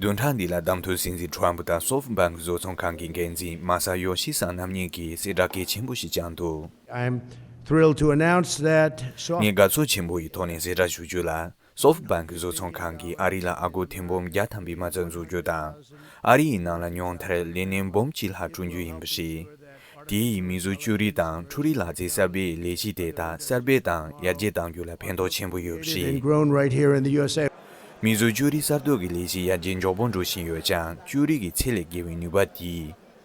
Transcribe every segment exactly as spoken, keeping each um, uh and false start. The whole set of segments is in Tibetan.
བདུན་ཕྲག་འདི་ལ་གདམ་ཐོན་སྲིད་འཛིན་ཁྲོམ་ཕུ་དང་སོཕ་བྷེང་གི་བཟོ་ཚོང་ཁང་གི་འགན་འཛིན་མ་ས་ཡོ་ཤི་སང་རྣམ་གཉིས་ཀྱིས་གསལ་བསྒྲགས་གལ་ཆེན་པོ་ཞིག་བསྐྱངས་འདུག I'm thrilled to announce that Soft- ངས་དགའ་ཚོར་ཆེན་པོ་ཡི་ཐོག་ནས་གསལ་བསྒྲགས་ཞུ་རྒྱུ་ལ། སོཕ་བྷེང་གི་བཟོ་ཚོང་ཁང་གིས་ཨ་རི་ལ་ཨ་སྒོར་ཐེར་འབུམ་བརྒྱ་ཐམ་པའི་མ་རྩ་འཛུགས་རྒྱུ་དང་། ཨ་རི་ཡི་ནང་ལ་ཉུང་མཐར་ལས་སྣོན་འབུམ་གཅིག་ལྷག་བསྐྲུན་རྒྱུ་ཡིན་པ་རེད། དེ་ཡིས་མིག་བཟོ་ཅོ་རིས་དང་འཕྲུལ་རིག་ལག་རྩལ་གསར་པའི་ལས་གཞི་དེ་དག་གསར་སྤེལ་དང་ཡར་རྒྱས་གཏང་རྒྱུ་ལ་ཕན་ཐོགས་ཆེན་པོ་ཡོད་པ་རེད། Grown right here in the U S A. མིག་བཟོ་ཅོ་རིས་གསར་གཏོད་ཀྱི་ལས་གཞི་ཡར་རྒྱས་མགྱོགས་པོ་འགྲོ་བཞིན་ཡོད་ཀྱང་ཅོ་རིས་ཀྱི་ཚད་ལས་བརྒལ་བའི་ནུས་པ་དེས་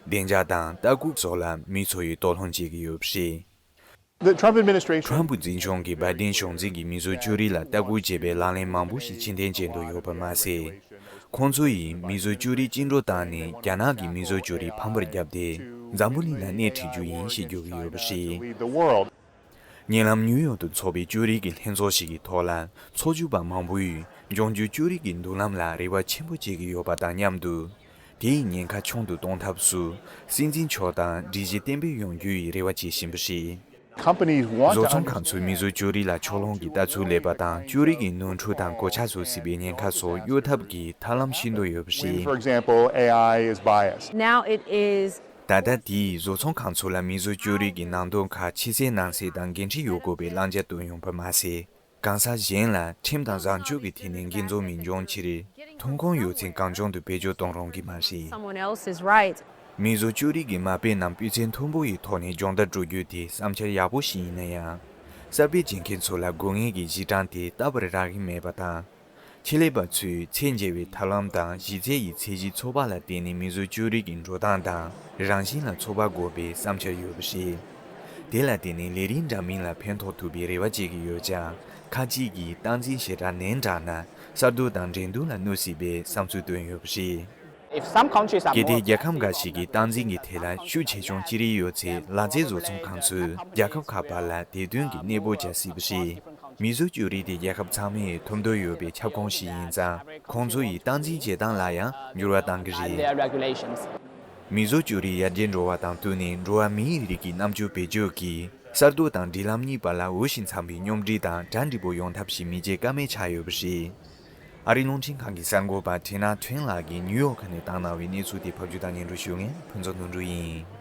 བདེ་འཇགས་དང་ལྟ་སྐུལ་སོགས་ལ་མི་ཚོ་ཡིས་དོ་སྣང་བྱེད་ཀྱི་ཡོད་པ་རེད། The Trump administration. ཁྲོམ་ཕུ་འཛིན་སྐྱོང་གིས་བའི་ཌེན་གཞུང་འཛིན་གྱིས་མིག་བཟོ་ཅོ་རིས་ལ་ལྟ་སྐུལ་བྱེད་པའི་ལག་ལེན་མང་པོ་ཞིག་ཕྱིར་འཐེན་བྱེད་འདོད་ཡོད་པ་མ་ཟད། ཁོང་ཚོ་ཡིས་མིག་བཟོ་ཅོ་རིས་བཅིངས་འགྲོལ་བཏང་ནས་རྒྱ་ནག་གི་མིག་བཟོ་ཅོ་རིས་ཕམ་པར་བརྒྱབ་སྟེ་འཛམ་བུ་གླིང་ལ་སྣེ་ཁྲིད་རྒྱུ་ཡིན་ཞེས་བརྗོད་ཀྱི་ཡོད་པ་རེད། Lead the world. ཉེ་ལམ་ནིའུ་ཡོག་ཏུ་འཚོགས་པའི་ཅོ་རིས་ཀྱི་ལྷན་ཚོགས་ཤིག་གི་ཐོག་ལ་འཚོ་བཅུད་པ་མང་པོ་ཡིས་ལྗོངས་རྒྱུ་ཅོ་རིས་ཀྱི་མདུན་ལམ་ལ་རེ་བ་ཆེན་པོ་བྱེད་ཀྱི་ཡོད་པ་དང་མཉམ་དུ། དེའི་ཉེན་ཁ་ཆུང་དུ་གཏོང་ཐབས་སུ་སྲིད་འཛིན་མཆོག་དང་སྒྲིག་གཞི་གཏན་འབེབས་ཡོང་རྒྱུའི་རེ་བ་བྱེད་བཞིན་པ་རེད། Companies want to. བཟོ་ཚོང་ཁང་ཚོས་མིག་བཟོ་ཅོ་རིས་ལ་ཕྱོགས་ལྷུང་གི་ལྟ་ཚུལ་སླེབས་པ་དང་ཅོ་རིས་ཀྱི་ནོར་འཁྲུལ་དང་གོད་ཆག་བཟོ་སྲིད་པའི་ཉེན་ཁ་སོགས་གཡོལ་ཐབས་ཀྱི་ཐབས་ལམ་ཤེས་འདོད་ཡོད་པ་རེད། For example, A I is biased. Now it is. ད་ལྟ་དེས་བཟོ་ཚོང་ཁང་ཚོ་ལ་མིག་བཟོ་ཅོ་རིས་ཀྱི་ནང་དོན་ཁག་ཕྱི་གསལ་ནང་གསལ་དང་འགན་འཁྲི་ཡོད་དགོས་པའི་བླང་བྱ་བཏོན་ཡོང་པ་མ་ཟད། གང་ཟག་གཞན་ལ་ཁྲིམས་དང་བཟང་སྤྱོད་ཀྱི་ཐད་ནས་འགན་འཛོལ་མི་འབྱུང་ཕྱིར། ཐོན་ཁུངས་ཡོད་ཚད་གང་བྱུང་དུ་བེད་སྤྱོད་གཏོང་རུང་གི་མ་རེད། Someone else is right. མིག་བཟོ་ཅོ་རིས་ཀྱི་མ་དཔེ་རྣམས་སྤུས་ཚད་མཐོན་པོ་ཡི་ཐོག་ནས་སྦྱོང་བརྡར་སྤྲོད་རྒྱུ་དེ་བསམ་འཆར་ཡག་པོ་ཞིག་ཡིན་ན་ཡང་། གསར་སྤེལ་བྱེད་མཁན་ཚོ་ལ་དགོས་ངེས་ཀྱི་གཞི་གྲངས་དེ་རྟག་པར་རག་གི་མེད་པ་དང་། ཆེད་ལས་པ་ཚོས་ཚད་འཇལ་བའི་ཐབས་ལམ་དང་གཞི་རྩའི་ཚད་གཞི་ཚོད་དཔག་ལ་བརྟེན་ནས་མིག་བཟོ་ཅོ་རིས་ཀྱི་འགྲོ་སྟངས་དང་རང་བཞིན་ལ་ཚོད་དཔག་དགོས་པའི་བསམ་འཆར་ཡོད་པ་རེད། དེ་ལ་བརྟེན་ནས་ལས་རིགས་འདྲ་མིན་ལ་ཕན་ཐོགས་ཐུབ་པའི་རེ་བ་བྱེད་ཀྱི་ཡོད་ཀྱང་ཁ་ཅིག་གིས་སྟངས་འཛིན་ཞེ་དྲག་ནན་དྲགས་ན་གསར་གཏོད་དང་འགྲན་བསྡུར་ལ་གནོད་སྲིད་པའི་བསམ་ཚུལ་བཏོན་ཡོད་པ་རེད། If some countries are གལ་ཏེ་more རྒྱལ་ཁབ་འགའ་ཞིག་གིས་སྟངས་འཛིན་གྱི་ཐད་ལ་ཤུགས་ཆེ་ཆུང་ཅི་རིགས་ཡོད་ཚེ་ལག་རྩལ་བཟོ་ཚོང་ཁང་ཚོས་རྒྱལ་ཁབ་ཁག་བར་ལ་དེ་དོན་གྱི་གནས་སྤོ་བྱ་སྲིད་པ་རེད། མིག་བཟོ་ཅོ་རིས་དེ་རྒྱལ་ཁབ་ཚང་མས་ཐོབ་འདོད་ཡོད་པའི་ཁྱབ་ཁོངས་ཤིག་ཡིན་ཙང་ཁོང་ཚོ་ཡི་སྟངས་འཛིན་བྱེད་སྟངས་ལ་ཡང་འགྱུར་བ་གཏང་གི་རེད། Their regulations. མིག་བཟོ་ཅོ་རིས་ཡར་རྒྱས་འགྲོ་བ་དང་བསྟུན་ནས་འགྲོ་བ་མིའི་རིགས་ཀྱི་རྣམ་དཔྱོད་བེད་སྤྱོད་ཀྱིས་གསར་གཏོད་དང་སྒྲིག་ལམ་གཉིས་བར་ལ་འོས་ཤིང་འཚམ་པའི་སྙོམས་སྒྲིག་དང་གྲ་འགྲིག་པོ་ཡོང་ཐབས་ཤིག་མི་བྱེད་ཀ་མེད་ཆགས་ཡོད་པ་རེད། ཨ་རིའི་རླུང་འཕྲིན་ཁང་གི་གསར་འགོད་པ་ཁྲི་ན་ཁྲེན་ལགས་ཀྱིས་ནིའུ་ཡོག་ནས་བཏང་གནང་བའི་གནས་ཚུལ་དེ་ཕབ་སྒྱུར་དང་སྙན་སྒྲོན་ཞུ་མཁན་ཕུན་ཚོགས་དོན་གྲུབ་ཡིན།